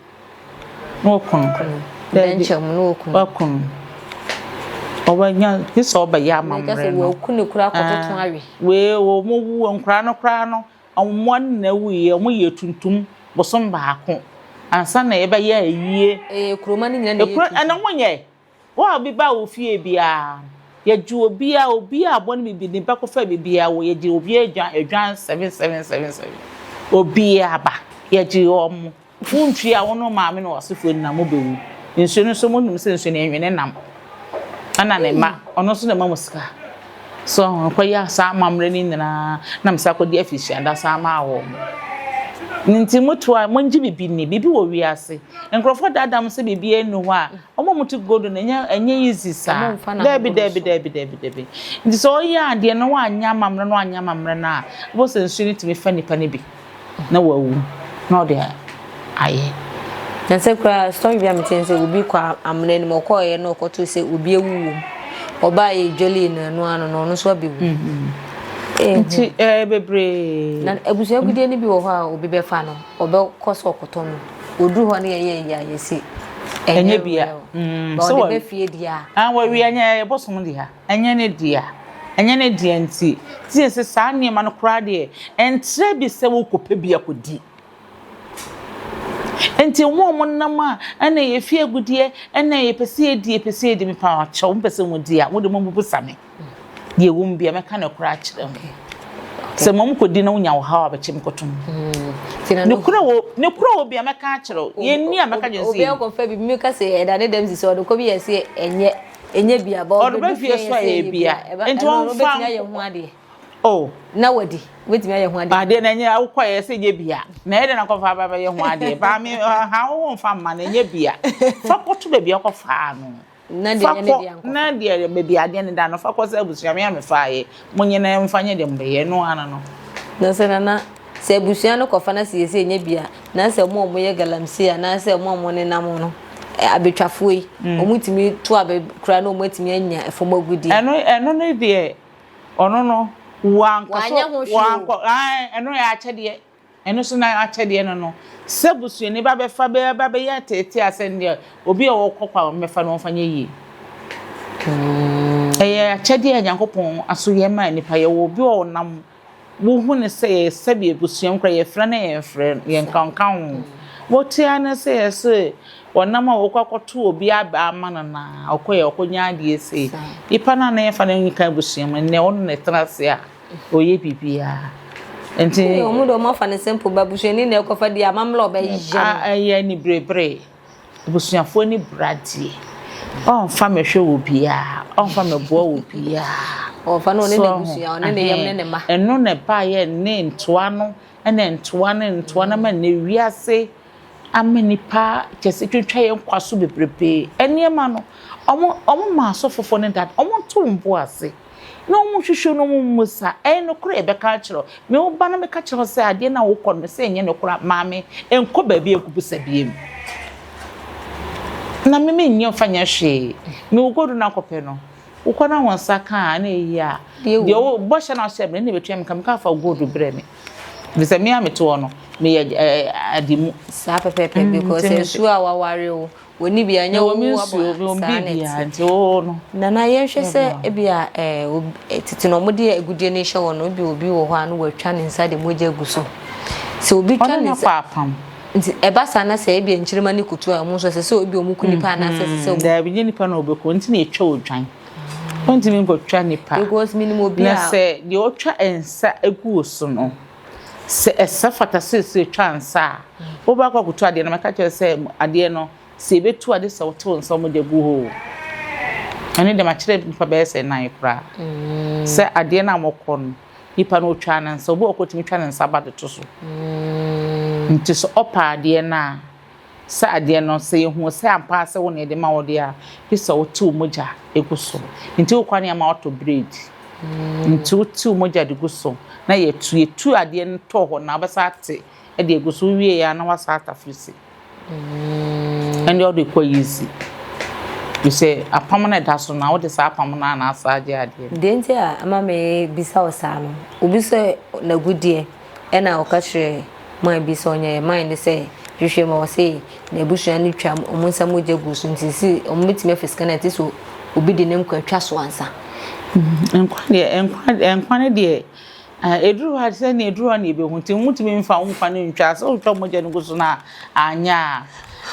Na wɔku no. Daabi. Dɛnkyɛm na wɔku no. Wɔaku no. Ɔbɛnya gye sɛ ɔbɛyɛ amammerɛ no. Wɔku no koraa kɔtoto awe. Wei wɔn wu nkwadaa no koraa no wɔn mmoa no nyinaa wuiɛ wɔn yɛ tuntum bosom baako ansa na yɛbɛyɛ ayie. Ɛyɛ kuroma no nyinaa na ɛyɛ tuntum. Ɛna wɔn nyɛ. Wo a obi ba wo fie biara. Yɛgye obiara, obiara a abɔ ne biribi, ne ba kɔfa biribiara wɔ, yɛgye obiara adwan, adwan 7777. Obiara ba, yɛgye wɔn. Wontwi a wo ne wo maame ne w'asefoɔ nyinaa mobɛwu. Nsuo no nso monim sɛ nsuo no ɛnwene nam. Ɛna ne mma, ɔno nso na ɛma mo sika. So ɔkɔyɛ saa amammerɛ no nyinaa na mesan kɔdi afirihyia san maa wɔn. Nti moto a mongye biribi nni, biribi wɔ wiase. Nkurɔfoɔ daadaa mo sɛ biribiara nni hɔ a, wɔn a wɔte gold no ɛnyɛ ɛnyɛ easy saa. Daabi daabi daabi daabi daabi. Nti sɛ ɔyɛ adeɛ na wanyɛ amammerɛ na wanyɛ amammerɛ no a, wobɛhu sɛ nsuo no tumi fa nipa no bi. na wawu na ɔde ayɛ. Na sɛ koraa story bi a mete sɛ obi kɔ amena no mu ɔkɔɔyɛ na ɔkɔto sɛ obi awu wɔ mu ɔbaa yɛ dwale no ɛno ano no ɔno nso abɛwu. Mm-hmm. Nti ɛɛ eh, bebree. Na abusua gudie no bi wɔ hɔ a obi bɛfa no ɔbɛkɔ sɛ ɔkɔtɔ no oduru hɔ no yɛyɛ yɛ a yɛsi ɛnyɛ bia. Mm, sɛ ɔde bɛ fie deɛ a. Ah, wɔwia nyɛ ɛbɔsom deɛ. Ɛnyɛ ne dea. Ɛnyɛ ne dea nti. Nti yɛ sɛ saa nneɛma no koraa deɛ, ɛntrɛ bi sɛ wokɔpɛ bi akɔdi. Nti wɔn a wɔnam a, ɛna yɛfi agudeɛ, ɛna yɛpɛ sɛ yɛdi, yɛpɛ sɛ yɛdi, mepa kyɛw, mopɛ sɛ modi a, mo de mommɛbisa me. Deɛ ɛwɔ mu biara, mɛka nokorɛ akyerɛ mo. Sɛ mmom kɔdi na wonya ɔhaw a, bɛkye me kɔtom. Nokorɛ wɔ, nokorɛ wɔ bi a mɛka akyerɛ wo. Yɛnni a mɛka kyerɛ sɛ yɛnni. Obi akɔfa bi, meka sɛ ɛda ne dɛm sisi, ɔde kɔ bi yɛ sɛ ɛnyɛ. Ɛnyɛ bia, ba ɔbɛdu fie so a ɛyɛ bia. Nti wɔmfa ayɛ ho adeɛ. Oh. Na wadi, wobɛtumi ayɛ ho adeɛ. Adeɛ na ɛnyɛ wokɔ yɛ sɛ ɛnyɛ bia. Na ɛyɛ dɛ na kɔfa aba bɛyɛ ho adeɛ. Baa me ha wo ho mfa mma no ɛnyɛ bia. Fa kɔto baabi a kɔfaa no. Na deɛ ɛnyɛ ne deɛ nkɔfa. Na deɛ baabi adeɛ no da no fa kɔ sɛ abusua me a mefaeɛ. Monye na mfa nyɛ deɛ mobɛyɛ ɛno ara no. Na sɛ nana Sɛ abusua no kɔfa na sɛ yɛsɛ ɛnyɛ bi a, na sɛ wɔn a wɔyɛ galamsey anaasɛ wɔn a wɔnenam no, abɛtwafoɔ yi, wɔtumi to abɛ koraa na wɔatumi anya fam agudeɛ. Ɛno ɛno no deɛ ɔno no wankɔ so wankɔ ɛno yɛ akyɛdeɛ ɛno so na akyɛdeɛ no no sɛ busuani ba bɛfa bɛ ba bɛyɛ ateetee asɛn deɛ obi a ɔkɔ kwa mmɛfa no ɔmfa nyɛ yie ɛyɛ akyɛdeɛ a Nyankopɔn aso yɛ maa nipa yɛwɔ obi a ɔnam Wohu no sɛ yɛyɛ sɛbi abusua mu koraa yɛfrɛ no yɛmfrɛ no yɛnka ho. Wote ara ne sɛ yɛse ɔnam a wɔkɔ akɔto obi aba ama no na ɔkɔyɛ ɔkɔnya adeɛ sei. Nipa no a na yɛmfa no nka abusua mu nnɛ ɔno na ɛtena ase a ɔyɛ biribiara. Nti wɔn de wɔn afa no simple ba busuani na ɛkɔfa di amammerɛ a ɔbɛyɛ no. Ɛyɛ aniberebere. Abusuafoɔ ani bere adeɛ. Ɔnfa me hwɛ wɔ biara, ɔnfa me boa wɔ biara. Ɔnfa no ɔne n'abusua, ɔne ne yam ne ne mma. Ɛno na ɛbaeɛ ne ntoa no, ɛna ntoa ne ntoa no ama nnɛ wiase ama nnipa kyerɛ sɛ twitwa yɛn nkwa so bebrebe. Nneɛma no, wɔn wɔn ma asɔfofoɔ no dada, wɔnto wɔn bo ase. Na wɔn nhwehwɛ na wɔn mmusa. Ɛyɛ nokorɛ yɛbɛka akyerɛ wo. Me wo ba no meka kyerɛ wo sɛ adeɛ no a wokɔ no sɛ ɛnyɛ nokorɛ a, maame, nkɔ baabi a ɛkɔbusa biam. Na me menyɛ mfa nyɛ hwee. Me wo godu no akɔpɛ no, wokɔ na wo nsa ka a na ɛyie a, deɛ wo bɔhyɛ no a wohyɛɛ me no, ɛna ɛbɛtua me ka. Meka fa godu brɛ me. Ɛfiri sɛ me a mete hɔ no, meyɛ ade mu. Saa pɛpɛɛpɛ because asuo a waware wo Wɔnni bi a, ɛnyɛ wo aboa. Saa na ɛte. Nana, yɛnhwɛ sɛ ebia tete no wɔde agudeɛ no rehyɛ wɔn no, ebi obi wɔ hɔ a na watwa ne nsa de mogya agu so. Sɛ obi twa ne nsa. Nti ɛba saa na sɛ ebia nkyirimma no kutu a, wɔn nso ɛsɛ sɛ ebi wɔn ku nipa anaasɛ ɛsɛ sɛ wɔn. Daabi, nyɛ nipa na ɔbɛku, nti na yɛtwa odwan. Wontumi nkɔtwa nipa. Because menim obi a. Na sɛ deɛ ɔtwa nsa gu wo so no. Sɛ ɛsɛ fata sɛ sɛ etwa nsa a, wobɛkɔ akɔtu adeɛ no, mɛka kyerɛ sɛ adeɛ no, sɛ yɛbɛtu ade sɛ wotew nsa mogya gu hɔ o. Ɛno deɛ makyerɛ nipa bɛyɛ sɛ nan koraa. Sɛ adeɛ no a mokɔ no, nipa no otwaa ne nsa, obi wɔ hɔ otumi twa ne nsa ba de to so. Nti sɛ ɔpa adeɛ no a, Sɛ adeɛ no, sɛ yɛhu sɛ ampa ara sɛ wo na yɛde ma wo deɛ a, gye sɛ wote wo mogya gu so. Nti wokɔ a na yɛama woatɔ bread. Nti wote wo mogya de gu so na yɛtu. Yɛtu adeɛ no tɔ hɔ na wobɛsan ate de agu so. Wowie a na woasan atafere si. Ɛndeɛ wode kɔ easy. Ɛfiri sɛ apam no a ɛda so no, wode saa apam no ara na asan agye adeɛ no. Deɛ nti a ama mebisa wo saa no, obi sɛ n'agudeɛ Ɛna ɔka kyerɛɛ man bi sɛ ɔnyɛ man no sɛ hwehwɛ ma ɔse n'abusua no twa wɔn nsa mogya gu so nti si wɔn bɛtumi afa sika no ɛte sɛ obi de ne nkwa twa so ansa. Nkwa deɛ nkwa nkwa no deɛ ɛduru hɔ a sɛ nea ɛduru hɔ na yɛbɛhu nti wontumi mfa wo nkwa no ntwa sɛ wotwa mogya no gu so no a anyɛ a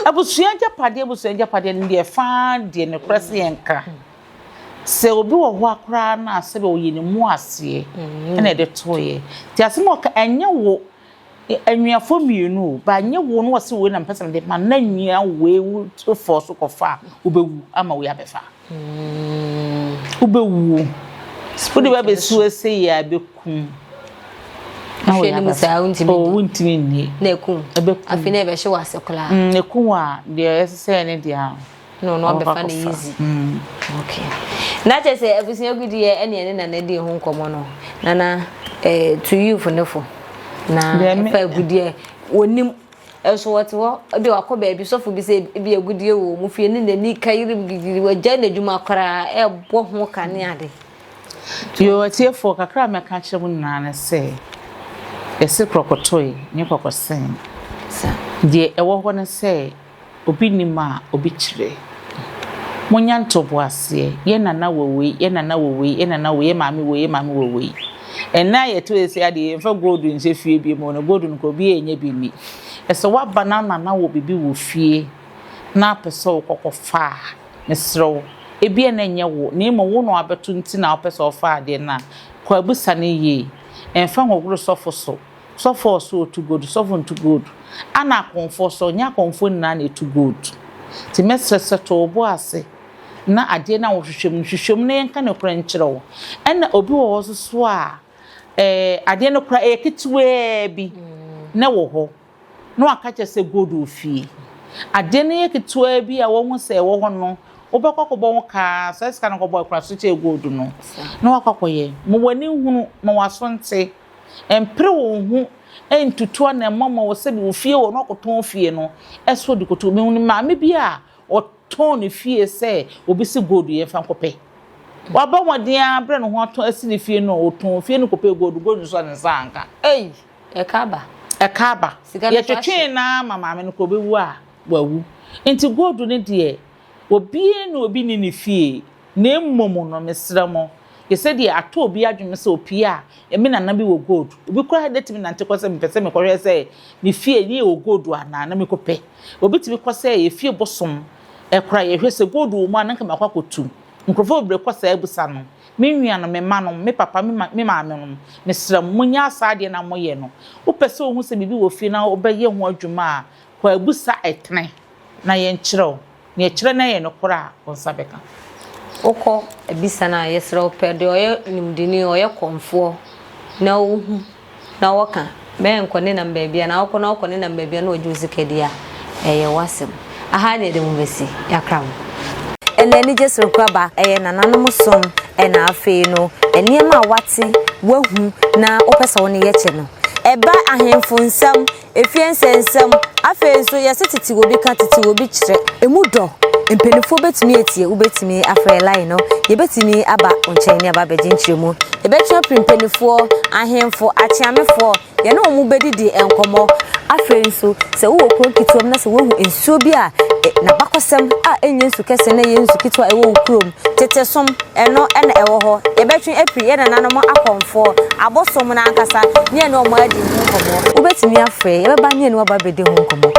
abusua agyapadeɛ abusua agyapadeɛ no deɛ faa deɛ nokorɛ sɛ yɛnka. Sɛ obi wɔ hɔ a koraa no a sɛbe ɔyɛ ne mu aseɛ ɛna ɛde toeɛ. Nti asɛm a ɔka ɛnyɛ wo anuafoɔ mmienu o, but ɛnyɛ wo na ɔse wei na mepɛ sɛ mede ma na nua wei wo fɔɔ so kɔfa a wobɛwu ama wei abɛfa. Wobɛwu. Wode ba bɛsi hɔ sei a ɛbɛkum. Na wei abɛfa. Oh, wontumi nni. Na ɛkum. Ɛbɛkum. Afei na ɛbɛhye wɔ ase koraa. Ɛkum a deɛ ɛsɛ sɛ ɛne deɛ a. Na ɔno abɛfa no easy. Okay. Na kyerɛ sɛ abusua gudeɛ ɛne ɛne nana di ho nkɔmmɔ no. Nana eh, to you fo ne fo. Na ɛfa agudeɛ wɔnim nso wɔte hɔ ebi wakɔ baabi sɔfo bi sɛ ebi agudeɛ wɔ mu fie ne n'ani ka yiri gigiri wagyae n'adwuma koraa ɛbɔ ho ka ne ade. Yoo atiefoɔ kakra a mɛka akyerɛ mo nyinaa ne sɛ yɛse korɔkɔtoe nyɛ kɔkɔsɛn. Deɛ ɛwɔ hɔ ne sɛ Obi nim a, obi kyerɛ. Monya ntoboaseɛ, yɛ nana wɔ wei, yɛ nana wɔ wei, yɛ nana wɔ wei, yɛ maame wɔ wei, yɛ maame wɔ wei. Ɛnnɛ a yɛte hɔ seesei adeɛ, yɛmfa gold nhyɛ fie bio mu, na gold no koraa obiara nnya bi nni. Sɛ woaba na nana wɔ biribi wɔ fie na apɛ sɛ wokɔkɔfa a, mesrɛ wo, ebia na ɛnyɛ wo, na mmom wo na wabɛto nti na wopɛ sɛ wofa adeɛ no a, kɔ abisa no yie. Mfa nhohoro sɔfo so. Sɔfo a ɔse otu gold, sɔfo ntu gold. Ana akɔmfoɔ so, ɔnyɛ akɔmfoɔ nyinaa na etu gold. Nti mɛsrɛ sɛ to wo bo ase na adeɛ no a wohwehwɛ mu no, hwehwɛ mu na yɛnka nokorɛ nkyerɛ wo. Ɛna obi wɔ hɔ nso so a, ɛɛ adeɛ no koraa ɛyɛ ketewaa bi na ɛwɔ hɔ na waka kyerɛ sɛ gold wɔ fie. Adeɛ no yɛ ketewaa bi a wahu sɛ ɛwɔ hɔ no, wobɛkɔ akɔbɔ ho ka, saa sika no kɔbɔ akora so kyɛɛ gold no na wakɔ akɔyɛ. Ma w'ani nhunu, ma w'aso nte. Mpere wo ho ntutu anammɔn ma wɔ sɛbi wo fie wɔ na ɔkɔtɔn fie no so de kɔto. Mehu maame bi a ɔtɔn ne fie sɛ obi se gold yɛmfa nkɔpɛ. Wabɔ mmɔden ara brɛ ne ho atɔn asi ne fie no, ɔtɔn fie no kɔpɛɛ gold, gold nso a ne nsa anka. Ei! Ɛka aba. Ɛka aba. Yɛtwetwee no ara ma maame no koraa ɔbɛwu a, wawu. Nti gold no deɛ, obiara ne obi nni ne fie. Na mmom no, mesrɛ mo, yɛ sɛdeɛ atɔ obi adwenem sɛ opue a, me nana bi wɔ gold. Obi koraa de tumi nante kɔ sɛ mepɛ sɛ mekɔhwɛ sɛ me fie ni wɔ gold anaa, na mekɔpɛ. Obi tumi kɔ sɛ yɛ fie bosom koraa, yɛhwɛ sɛ gold wɔ mu a, na nka makɔ akɔtu. Nkurɔfoɔ bebree kɔ saa abisa no. Me nuanom, me mmanom, me papa, me maamenom, mesrɛ mo, monnyaa saa adeɛ no a moyɛ no. Wopɛ sɛ wohu sɛ biribi wɔ fie na wobɛyɛ ho adwuma a, kɔ abusa ɛtene na yɛnkyerɛ wo. Nea ɛkyerɛ na ɛyɛ nokorɛ a, wo nsa bɛka. Wokɔ abisa no a, yɛsrɛ wo pɛ deɛ ɔyɛ nimdeni, ɔyɛ kɔmfoɔ na wohu na wɔka. Mɛnkɔ nenam baabi a, na wokɔ na wokɔ nenam baabi a na wɔgye wo sika di a, ɛyɛ w'asɛm. Aha ne yɛde mo bɛsi. Yɛakra mo. Ɛna anigye soronko aba, ɛyɛ nananom som, ɛna afei no nneɛma a woate, woahu na wopɛ sɛ wo ne yɛkyɛ no. Ɛba ahemfo nsam, Efie nsɛnsɛm, Afei nso yɛse tete obi ka tete obi kyerɛ. Emu dɔ, Mpaninfoɔ bɛtumi atie, wobɛtumi afrɛ line no, yɛbɛtumi aba wo nkyɛn ne aba abɛgye nkyerɛmu. Yɛbɛtwe apiri mpaninfoɔ, ahemfo, akyeamefoɔ, yɛne wɔn bɛdidi nkɔmmɔ. Afei nso sɛ wowɔ kuro nketewa mu na sɛ woahu nsuo bi a n'abakɔsɛm a ɛnyɛ nsu kɛse na ɛyɛ nsu ketewa a ɛwɔ wo kurom, tete som, Ɛno na ɛwɔ hɔ. Yɛbɛtwe afiri yɛn nananom akɔmfoɔ, abosom no ankasa, ne yɛne wɔn adi ho nkɔmmɔ. Wobɛtumi afrɛ, yɛbɛba ne yɛne wo aba abɛdi ho nkɔmmɔ.